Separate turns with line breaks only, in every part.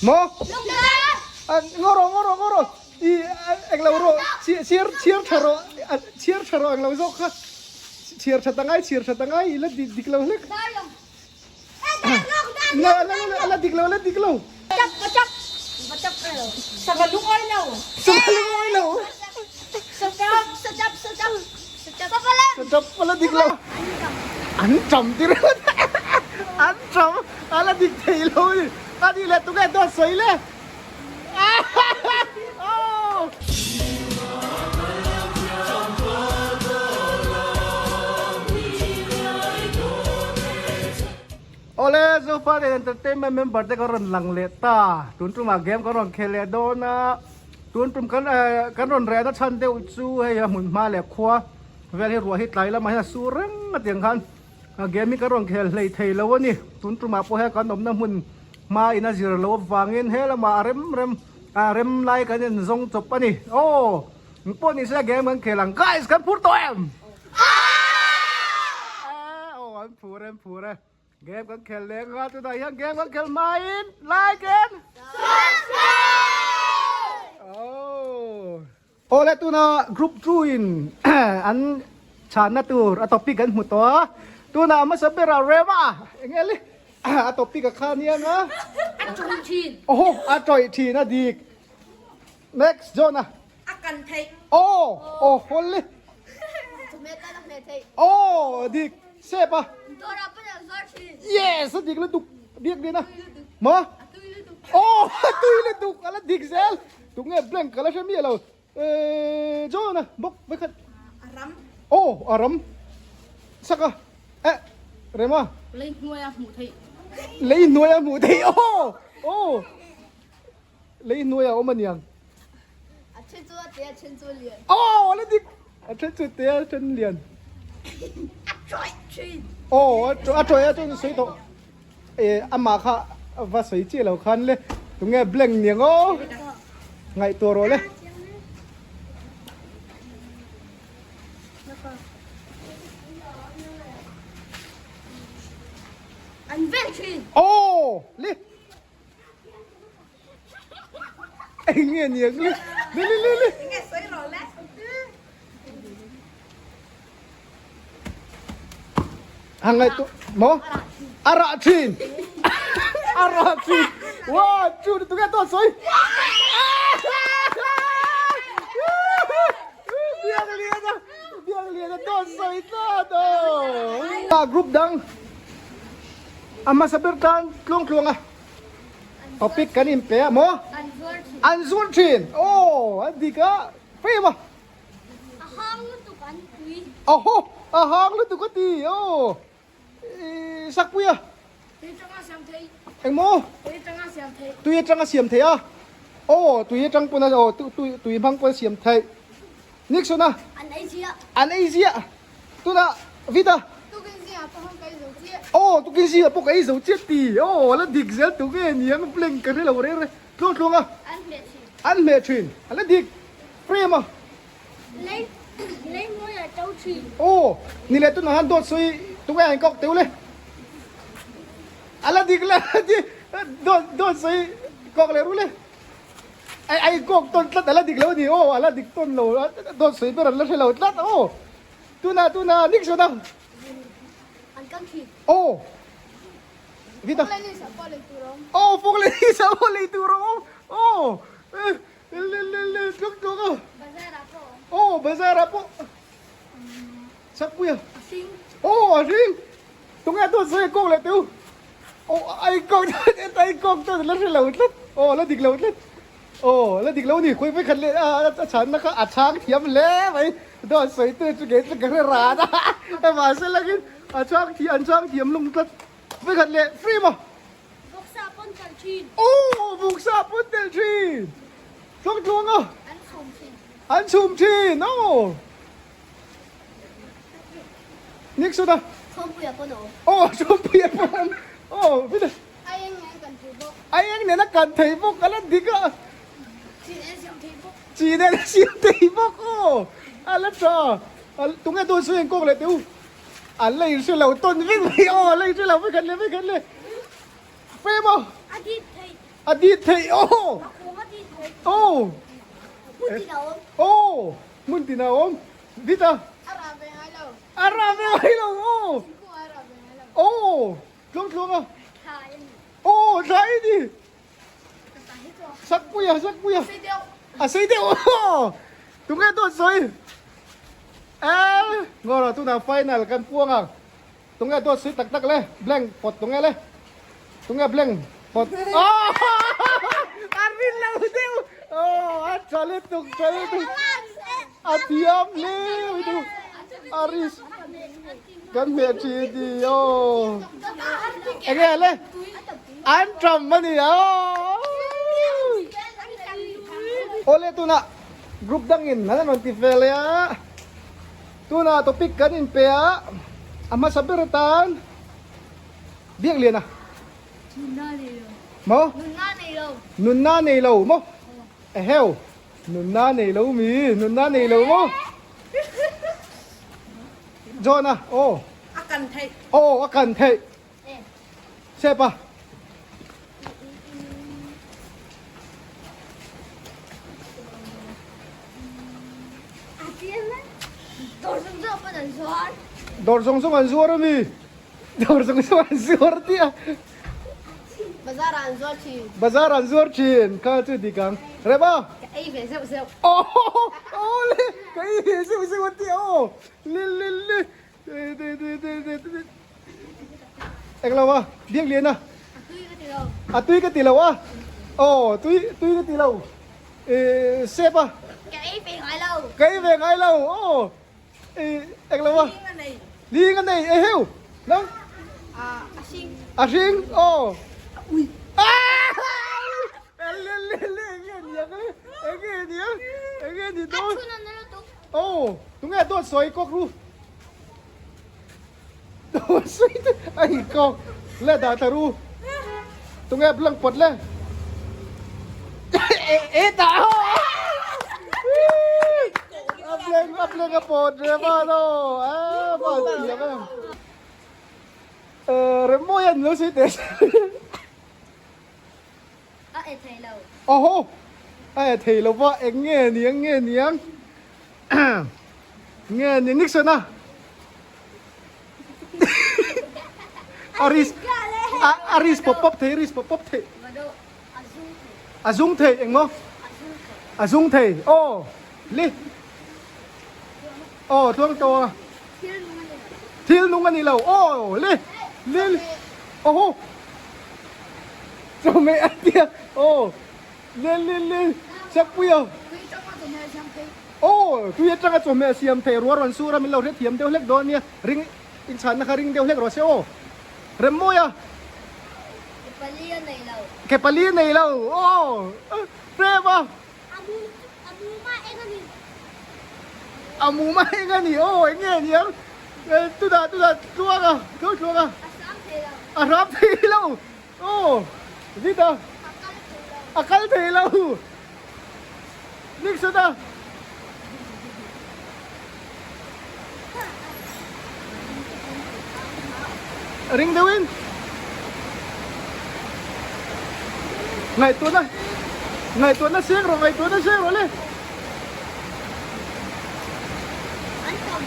Maw? Ngaw rawh, ngaw rawh, ngaw rawh. I englo rawh, chhiar chhiar tha rawh, chhiar tha rawh englo zawk kha. Chhiar that angai, chhiar that angai, i la dik lo hlek. La la la la dik lo, la dik lo.
Sava lungawi lo.
Sava lungawi lo.
Satap, satap, satap.
Satap la dik lo. An tam ti ringawt. An tam a la dik thei lo a ni. A nih leh tunge dawt sawi le? Awle Zofa leh Entertainment member te kan rawn lang leh ta. Tun tumah game kan rawn khel leh dawn a. Tun tum kan kan rawn rehna chhan deuh chu hei a hmun hma leh khua vel hi ruah hi tlai lamah hian a sur reng a tiang khan game hi kan rawn khel hlei thei lo a ni. Tun tumah pawh hian kan awmna hmun hma in a zir loh avangin he lamah a rem rem a rem lai kan in zawng chawp a ni. Aw engpawh ni se game kan khel ang guys kan phur tawh em? Aw an phur e an phur e. Game kan khel leh nga tunah hian game kan khel hmain like and subscribe! Oh. Awle tuna group 2 in an chhanna tur a topic kan hmu tawh a tuna hmasa berah Rema eng ele a topic a kha nia nga
A tawih thin.
Oho a tawih thin a dik next Jonah
A kan theih.
Oh oh hawle
Tomato a hmeh theih.
Oh dik sep a.
Dawrah pawh a zuar thin.
Yes a dik lutuk biak din a. Maw?
A tui lutuk.
Oh a tui lutuk a la dik zel. Tunge blank ka la hre miah lo. Eh John a bawk vekhat.
A ram.
Oh a ram. Sak a. Eh Rema.
Lei hnuai a hmuh theih.
Lei hnuai a hmuh theih. Oh oh. Lei hnuai a awm aniang.
A then chu a te a then chu a lian.
Aw a la dik. A then chu te a then lian.
A tawih thin.
Aw a tawih a chuan sawi tawh. E amah kha va sawi chiah lo khan le tunge blank niang aw. Ngaihtuah rawh le.
An vel thin.
Aw le. Eng nge ni ang le? Le le le le.
Eng nge sawi rawh le?
Hang ngai tu mo? A rah thin. A rah thin. Wa chu tu nge to sawi? Biak lian a biak lian a to sawi tlat aw. Group dang A hmasa ber tan tluang tluang a topic kan in pe a maw? An zuar thin. Aw a dik a frame a.
A hang lutuk an tui.
Aho a hang lutuk a ti aw sakpui a.
Tui atanga siam thei.
Eng maw?
Tui atanga siam thei.
Tui atanga siam thei a. Aw tui atang pawn a aw tui tui hmang pawn a siam thei. Nixon a.
An ei ziah.
An ei ziah. Tunah Vida.
Tukin zingah pawh ka ei zo chiah.
Aw tukin zingah pawh ka ei zo chiah ti. Aw a la dik zel tu nge niang blank ka hre lo reng reng. Tluang tluang a.
An hmeh thin.
An hmeh thin. A la dik. Frame a.
Lei lei mawi a to thin.
Aw ni leh tunah han dawt sawi tunge an kawk teuh le. A la dik le dawt dawt sawi kawk leh ru le. Ai ai kawk tawn tlat a la dik lo a ni aw a la dik tawn lo dawt sawi ber an la hre lo tlat aw tuna tuna Nixon a
An kal thin.
Aw Vita
Fawk leh ni sa pawh lei tur a awm.
Aw fawk leh ni sa pawh lei tur a awm aw le le le tluk tluk a.
Bazar ah pawh a awm.
Aw bazar ah pawh Sakpui a.
A hring.
Aw a hring. Tunge dawt sawi a kawk leh teu. Aw ai kawk ai kawk chuan la hre lo tlat. Aw la dik lo tlat. Aw la dik lo ni khawi vekhat leh a chhanna kha a chhang thiam hle mai. Dawt sawi tu chu kei chu ka hre ran a. Mahse langin a chhang thiam an chhang thiam lung tlat. Vekhat leh free maw.
Vawksa pawn tel thin.
Aw vawksa pawn tel thin. Tluang tluang a.
An chhum thin.
An chhum thin aw. Nixon a.
Chhawmpuia pawn a awm.
Aw Chhawmpuia pawn a awm. Aw vile.
A eng nen kan thei bawk.
A eng nen a kan thei bawk a la dik a.
Chi nen siam thei bawk.
Chi nen siam thei bawk aw. A la tha. Tunge dawn sawi ang kawk leh teh u. An la inhre lo tawn vek mai aw a la inhre lo vek an le vek an le. Fem aw.
A dip thei.
A dit theih aw.
A kung a dit theih.
Aw.
Hmun tin a awm.
Aw. Hmun tin a awm. Vit a.
A rah ve ngai lo.
A rah ve ngai lo aw.
Thingkung a rah ve ngai lo.
Aw. Tluang tluang a.
Thlai a ni.
Aw thlai a ni. Sakpui a sakpui a.
A sei deuh.
A sei deuh aw. Tunge dawt sawi. Eh ngawrah tunah final kan puang ang. Tunge dawt sawi tak tak le blank pawt tunge le. Tunge blank pawt. Aw a rin lo deuh. Aw a tha lutuk tha lutuk. A thiam hle mai tu. A ris kan hmeh thin ti aw. Enge le. An ṭam a ni a. Awle tunah group dangin an rawn ti ve leh a, tunah topic kan inpe a, a hmasa ber atan biak lian a.
Nunna nei lo.
Maw?
Nunna nei lo.
Nunna nei lo maw? Eheu, nunna nei lo mi, nunna nei lo maw? John a, aw.
A kan theih.
Aw, a kan theih. Sep a. Dawr zawng zawng an zuar ami. Dawr zawng zawng an zuar tih a.
Bazar an zuar thin.
Bazar an zuar thin. Kha chu dik ang. Rem a.
Ka ei ve zeuh zeuh.
Aw le ka ei ve zeuh zeuh a tih a aw. Le le le. Eng lo a, biak lian a.
A tui ka ti lo.
A tui ka ti lo a. Aw, tui tui ka ti lo. Eh, sep a.
Ka ei ve ngai lo.
Ka ei ve ngai lo. Aw. Eh, eng lo a.
Ling a nei.
Ling a nei. Eh heu. Nang.
A a hring.
A hring. Aw.
A ui.
Ah! Le le le enge niang le. Enge niang. Enge ni dawn.
A chhun an lutuk.
Aw, tunge dawt sawi kawk ru. Dawt sawi te ai kawk le dah thla ru. Tunge blank pawt le. E e ta ho. A blank a blank a pawt rema no. A ba thiam em. Eh remawi an lo sawi teh.
A e thei lo.
Aho! A e thei lo va, eng nge ni ang nge ni ang? Nge ni Nixon a? A ris a ris pawp pawp thei ris pawp pawp thei. A zung thei eng maw? A zung thei. Aw li. Aw tluang tawh a. Thil nung a ni lo. Aw li li. Aho. Chawhmeh a tia aw le le le chakpui a aw tui atanga chawhmeh a siam thei ruah rawn sur a min lo hrethiam deuh hlek dawn nia ring inchhanna kha ring deuh hlek rawh se aw Remmawi a
Ke pali a nei lo
Ke pali a nei lo aw Prem a
A muma eng a ni
A muma eng a ni aw eng nge aniang tunah tunah tluang a tluang tluang a
A hram thei lo
A hram thei lo Aw Vita
A kal thei lo
A kal thei lo Nixon a Ring deuhin Ngaihtuahna Ngaihtuahna seng rawh ngaihtuahna seng rawh le
An tam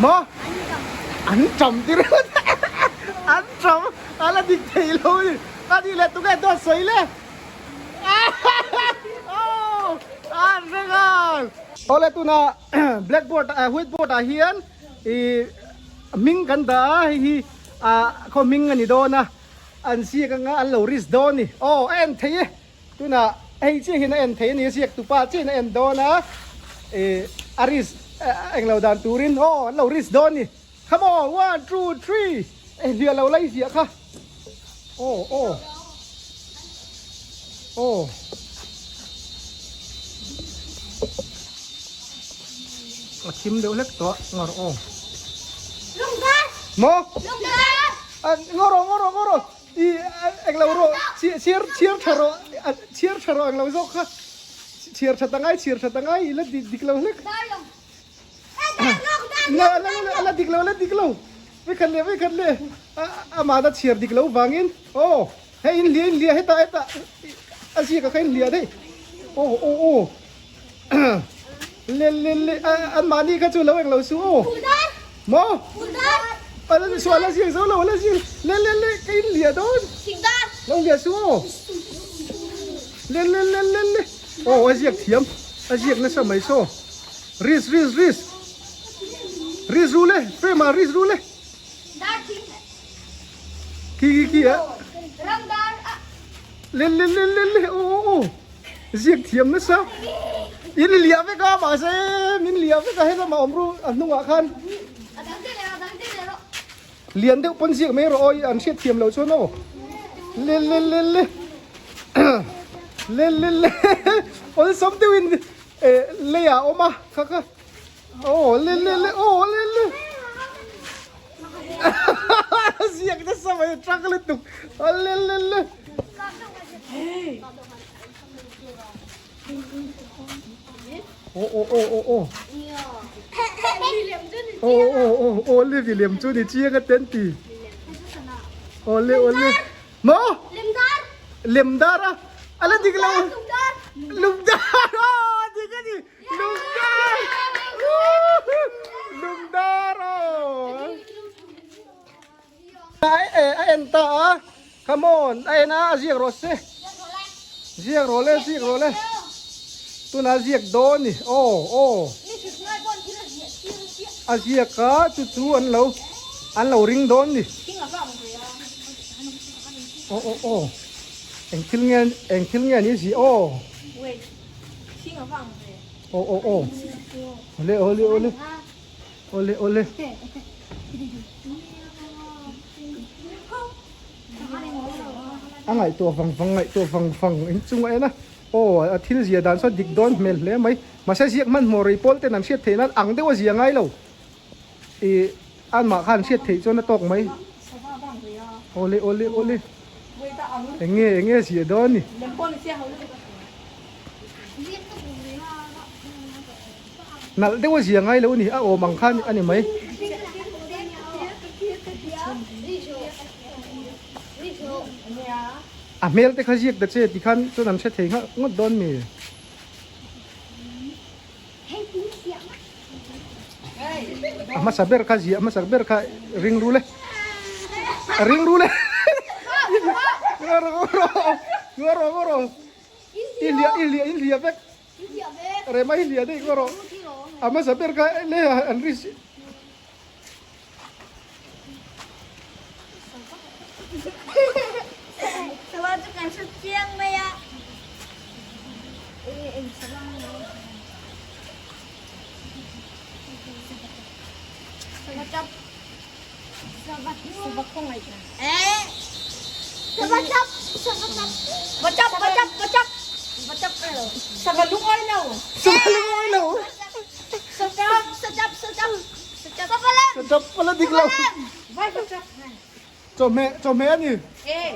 Maw
An tam
An tam ti ringawt An tam A la dik thei lo a ni. A nih leh tunge dawt sawi le? Aww a hre nghal. Awle tuna blackboard ah whiteboard ah hian ih hming kan dah a hei hi ah khaw hming a ni dawn a an ziak anga an lo risk dawn a ni. Aw a en thei e tunah hei chiah hian a en thei a ni a ziak tupa chiah in a en dawn a ih a risk englo dan turin aw an lo risk dawn a ni. Come on, one, two, three. Eh, hliah lo lai ziah kha. Oh, oh. Oh. A thim deuh hlek tawh ngar aw. Maw? Ngawr aw, ngawr aw, ngawr aw. I eng lo rawh. Chhiar chhiar tha rawh. Chhiar tha rawh eng lo zawk kha. Chhiar tha ta ngai, chhiar tha ta ngai. I la dik lo hlek. La dik lo, la dik lo. Vekhat leh, vekhat leh. Amah a chhiar dik lo vangin. Aw, hei in hliah, in hliah, hetah, hetah. A ziak a kha in hliah daih. Aw aw aw. Le le le an mahni kha chu lo eng lo su aw. Maw? Ala sual a ziak zo lo ala ziak. Le le le ka in hliah dawn. Lo hliah su aw. Le le le le le. Aw a ziak thiam. A ziak nasa mai saw. Risk risk risk. Risk ru le. Frame ah risk ru le. Khi khi khi a. Le le le le le aw aw aw. Ziak thiam nasa. In liah vek a mahse min liah vek a helam a awm ru a hnungah khan. Lian deuh pawn ziak mai rawh aw an hriat thiam loh chuan aw. Le le le le. Le le le. Awlsam deuhin leiah a awm a kha kha. Aw le le le aw le le. Ziak nasa mai truck lutuk. Le le le. Aw aw aw aw aw. Aw aw aw aw le vi lem chu ni chiang a ten ti. Aw le aw le. Maw? Lem dar a. Ala dik lo. Lungdar. Aw dik a ni. Lungdar. Lungdar aw. A en ta a. Come on a en a a ziak rawh se. Ziak rawh le ziak rawh le. Tunah a ziak dawn ni. Aw aw. A ziak a chu chu an lo an lo ring dawn ni. Aw aw aw. Eng thil nge eng thil nge ni ziah aw. Aw aw aw. Awle awle awle. Awle awle. A ngaihtuah vang vang ngaihtuah vang vang in chung a en a aw a thil zia dan sawn dik dawn hmel hle mai mahse ziak hmanhmawh rei pawl ten an hriat theih nan ang deuh a zia ngai lo ih amah khan hriat theih chuan a tawk mai awle awle awle eng nge eng nge zia dawn ni. Nalh deuh a zia ngai lo a ni, a awm ang khan a ni mai. A hmel te kha ziak ta che ti khan chuan an hre thei nghal ngawt dawn mi. A hmasa ber kha ziah hmasa ber kha ring ru le. A ring ru le. Ngaw rawh ngaw rawh ngaw rawh. I hliah i hliah in hliah vek. Rema hi hliah daih ngaw rawh. A hmasa ber kha le an ri si.
Sava chu kan hre chiang mai a. Sava chap. Sava sava khawngaih. Eh. Sava chap. Sava chap. Va chap va chap va chap. Va chap lo.
Sava lungawi lo.
Sava lungawi lo.
Sachap sachap sachap. Sachap. Sava lem.
Sachap pala dik lo.
Vai sachap.
Chawhmeh chawhmeh a ni.
Eh.